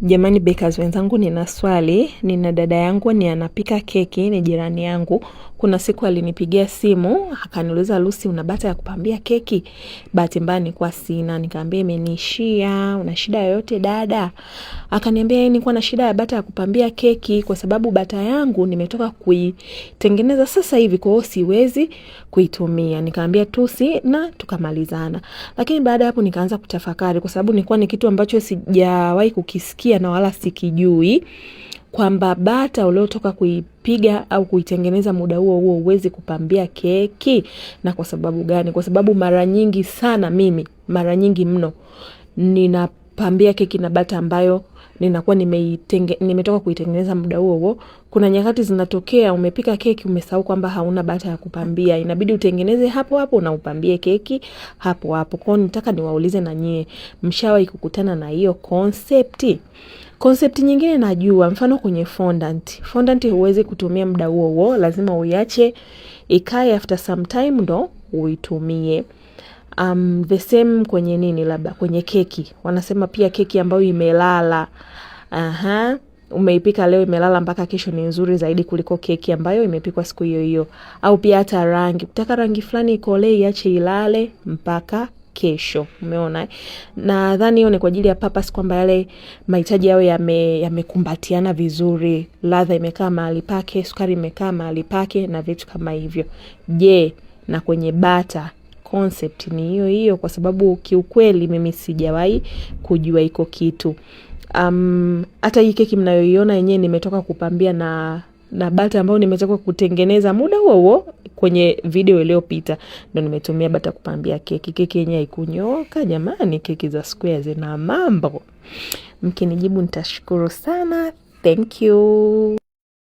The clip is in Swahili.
Jamani bakers wenzangu, nina swali. Nina dada yangu ni anapika keki, ni jirani yangu. Kuna siku alinipigia simu akaniuliza, Lucy, una bata ya kupambia keki? Bahati mbaya nilikuwa sina, nikaambia imeniishia. Una shida yoyote dada? Akaniambia yeye, nilikuwa na shida ya bata ya kupambia keki kwa sababu bata yangu nimetoka kuitengeneza sasa hivi, kwa hiyo siwezi kuitumia. Nikaambia tu sina, tukamalizana. Lakini baada ya hapo nikaanza kutafakari, kwa sababu nilikuwa ni kitu ambacho sijawahi kukisikia na wala sikijui kwamba bata uliotoka kuipiga au kuitengeneza muda huo huo huwezi kupambia keki. Na kwa sababu gani? Kwa sababu mara nyingi sana mimi, mara nyingi mno, ninapambia keki na bata ambayo ninakuwa nimetoka kuitengeneza muda huo huo. Kuna nyakati zinatokea umepika keki umesahau kwamba hauna bata ya kupambia, inabidi utengeneze hapo hapo na upambie keki hapo hapo. Kwa hiyo nitaka niwaulize na nyie, mshawahi kukutana na hiyo concept? Concept nyingine najua, mfano kwenye fondant. Fondant huwezi kutumia muda huo huo, lazima uiache ikae after some time ndo uitumie. The same kwenye nini, labda kwenye keki. Wanasema pia keki ambayo imelala. Aha, umeipika leo imelala mpaka kesho ni nzuri zaidi kuliko keki ambayo imepikwa siku hiyo hiyo. Au pia hata rangi. Ukitaka rangi fulani ikolee, iache ilale mpaka kesho. Umeona? Nadhani hiyo ni kwa ajili ya purpose kwamba yale mahitaji yao yamekumbatiana vizuri, ladha imekaa mahali pake, sukari imekaa mahali pake na vitu kama hivyo. Je, na kwenye bata concept ni hiyo hiyo? Kwa sababu kiukweli mimi sijawahi kujua iko kitu. Hata hii keki mnayoiona yenyewe nimetoka kupambia na bata ambayo nimetoka kutengeneza muda huo huo kwenye video iliyopita, ndo nimetumia bata kupambia keki. Keki yenyewe haikunyooka jamani, keki za square zina mambo. Mkinijibu nitashukuru sana. Thank you.